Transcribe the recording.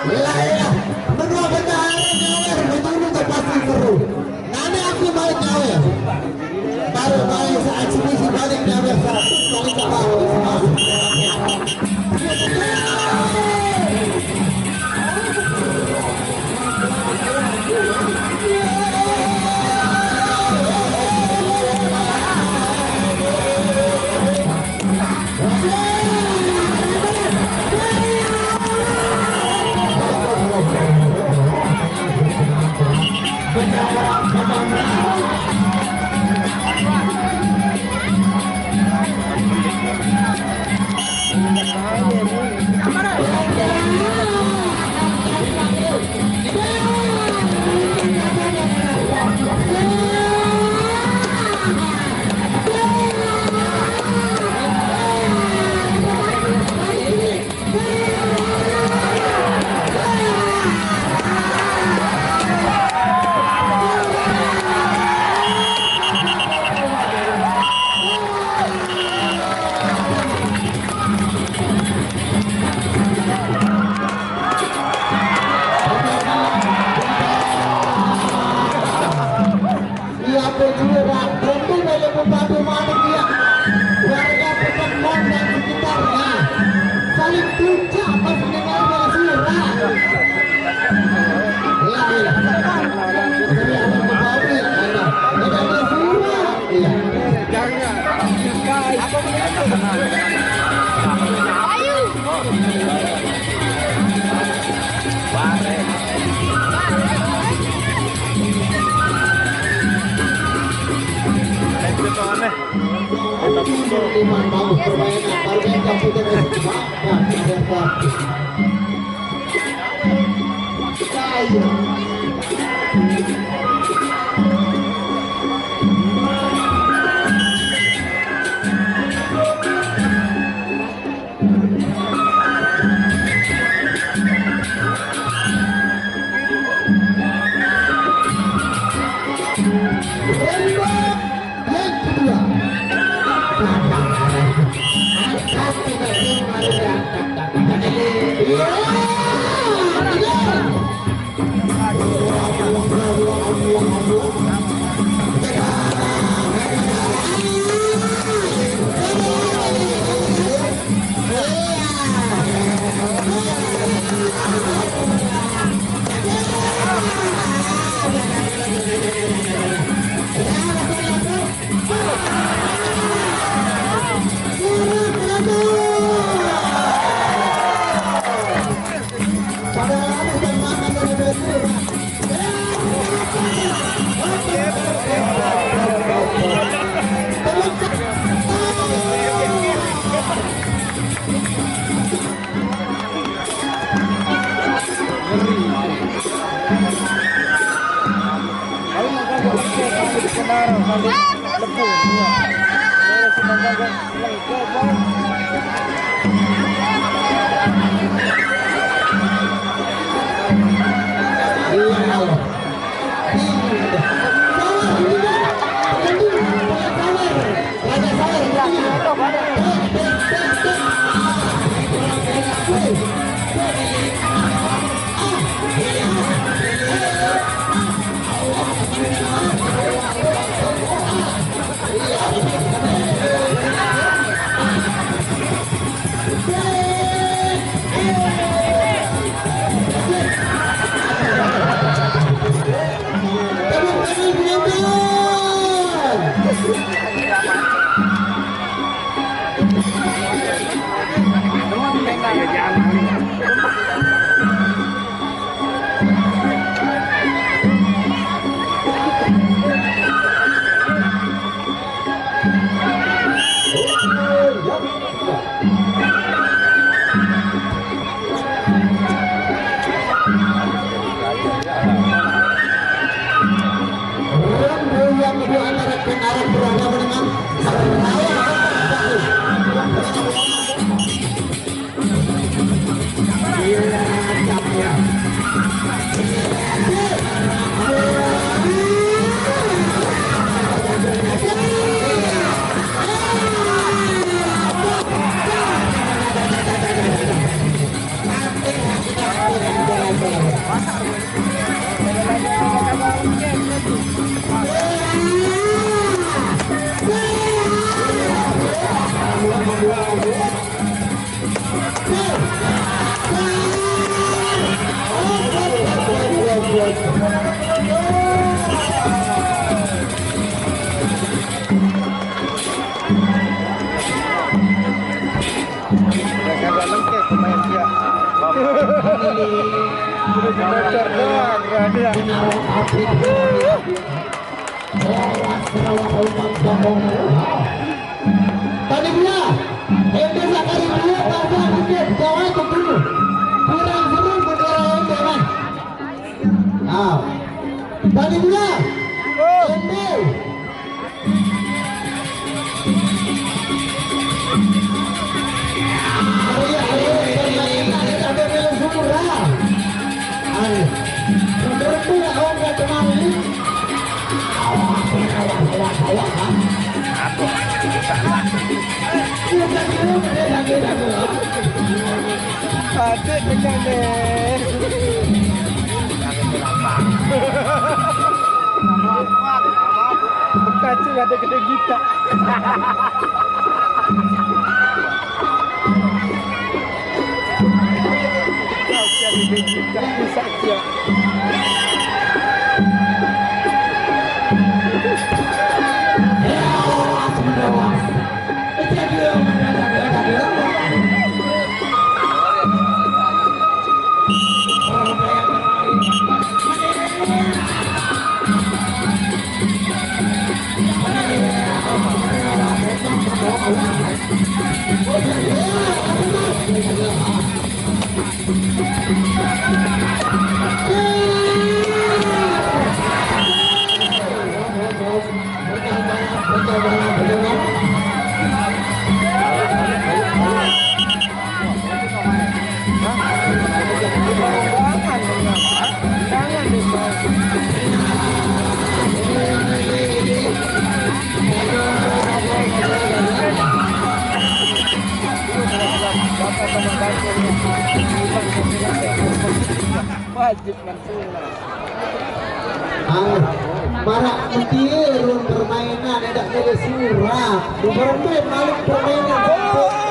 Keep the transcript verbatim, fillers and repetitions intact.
Lah, iya. Menua bendahara nyawer, betul tu pasti seru. Nanti aku balik nyawer. Baru balik saat sini si balik nyawer, saat balik ke bawah. Iya, betul, Pak. Berhenti dari Bupati Manik, ya. Warga Petemon dan sekitarnya saling puncak pas mendengar surat. Iya, iya. Dari Bupati, ada. Ada surat. Iya. Yang kedua, Udah bocor doang, berani ya. Tadi dia, Ende Sakari dulu, pasang dikit, jawab itu dulu. Kurang seru bendera Ende, man. Nah, tadi dia, Ende. Adik tekan deh. Bekacil ada gede gita. Bekacil ada gede gita, bisa aja. Wajib. Ah, para mentirun permainan, tidak ada surat. Diberhenti balik permainan.